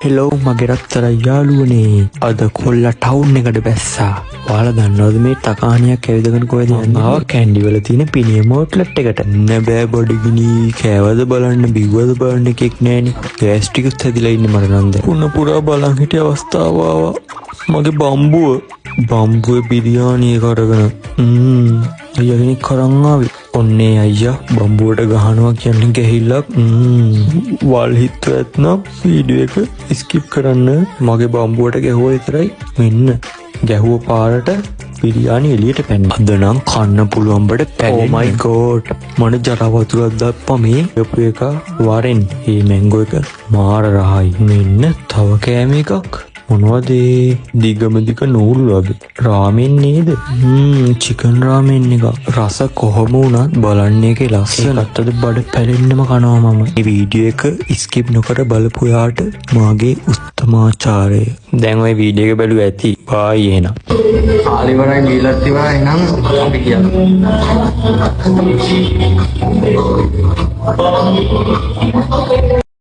Hello මගේ රත්තරන් යාළුවනේ, අද කොල්ලා ටවුන් එකට බැස්සා. ඔයාලා දන්නවද මේ තකානියක් ඇවිදගෙන කොහෙද යන්නේ? ආවා කැන්ඩි වල තියෙන පිනියම අවුට්ලට් එකට. නෑ බෑ, බඩගිනි. කෑවද බලන්න, බිව්වද බලන්න එකෙක් නෑනේ. ගෑස් ටිකත් හැදිලා ඉන්නේ මට නම් දැන්. පුන පුරා බලන් හිටිය අවස්ථාව ආවා. මගේ බම්බුව බිරියානි එක අරගෙන අයියා කෙනෙක් අරන් ආවේ. ඔන්නේ අයියා බම්බුවට ගහනවා කියන්නේ ගැහිල්ලක්. වල් හිතුව ඇත්නම් වීඩියෝ එක ස්කිප් කරන්න. මගේ බම්බුවට ගැහුවා විතරයි, මෙන්න ගැහුව පාරට බිරියානි එළියට පැන්න. අද නම් කන්න පුළුවන් බඩ පැලෙන්න. Oh my God, මොන ජර වතුරක් දැප්පා මේ යපු එක වරෙන්. මේ මැංගෝ එක මාර රහයි. මෙන්න තව කෑම එකක්. මොනවද ඒ දිගම දිග නූල් වගේ? රාමෙන් නේද? චිකන් රාමෙන් එක. රස කොහොම වුණත් බලන්න එකේ ලස්සන. අතද බඩ පැලෙන්නම කනවා මම. මේ වීඩියෝ එක ස්කිප් නොකර බලපු යාට මාගේ උත්තමාචාරය. දැන් ඔය වීඩියෝ එක බැලුවා ඇති. බායි එහෙනම්. කාලේ ඉවරයි, බීලත් ඉවරයි නම් අපි කියමු.